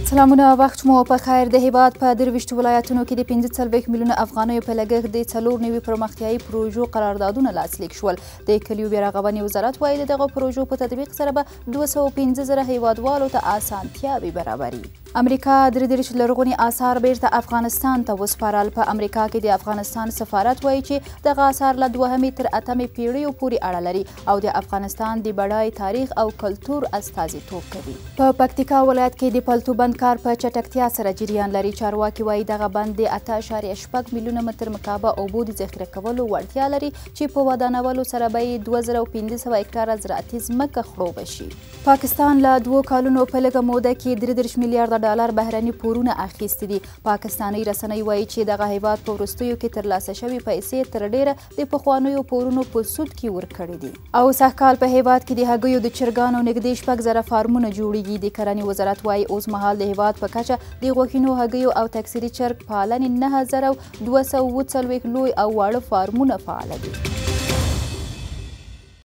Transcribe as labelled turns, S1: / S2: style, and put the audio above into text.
S1: سلامونه، وخت مو په خیر. د هیواد په 23 ولایتونو کې د 45 میلیونه افغانیو په لګښت د 94 پرمختیایي پروژو قراردادونه لاسلیک شول. د کلیو بیارغونې وزارت وایي، د دغو پروژو په تطبیق سره به 205 زره هیوادوالو ته اسانتیاوې برابري. امریکا 33 لرغوني آثار بیرته افغانستان ته وسپارل. په امریکا کې د افغانستان سفارت وایي چې دغه آثار له دوهمې تر اتمې پیړیو پورې اړه لري او د افغانستان د بډای تاریخ او کلتور استازیتوب کوي. په پکتیکا ولایت کې د پلتو بند کار په چټکتیا سره جریان لري. چارواکي وایي، دغه بند د 8.6 میلیونه متر مکعبه اوبو د ذخیره کولو وړتیا لري چې په ودانولو سره به یې 2500 هکټاره زراعتي ځمکه خړوبه شي. پاکستان له 2 کالونو په لږه موده کې 33 میلیارډ ډالر بهرني پورونه اخیستي دي. پاکستاني رسنۍ وایي چې دغه هیواد په وروستیو کې ترلاسه شوې پیسې تر ډېره د پخوانیو پورونو په سود کې ورکړي دي. او سږکال په هیواد کې د هګیو د چرګانو نږدې 6000 فارمونه جوړیږي. د کرنې وزارت وایي، اوس مهال د هیواد په کچه د غوښینو هګیو او تکثیري چرګ پالنې 9247 لوی او واړه فارمونه فعال دي.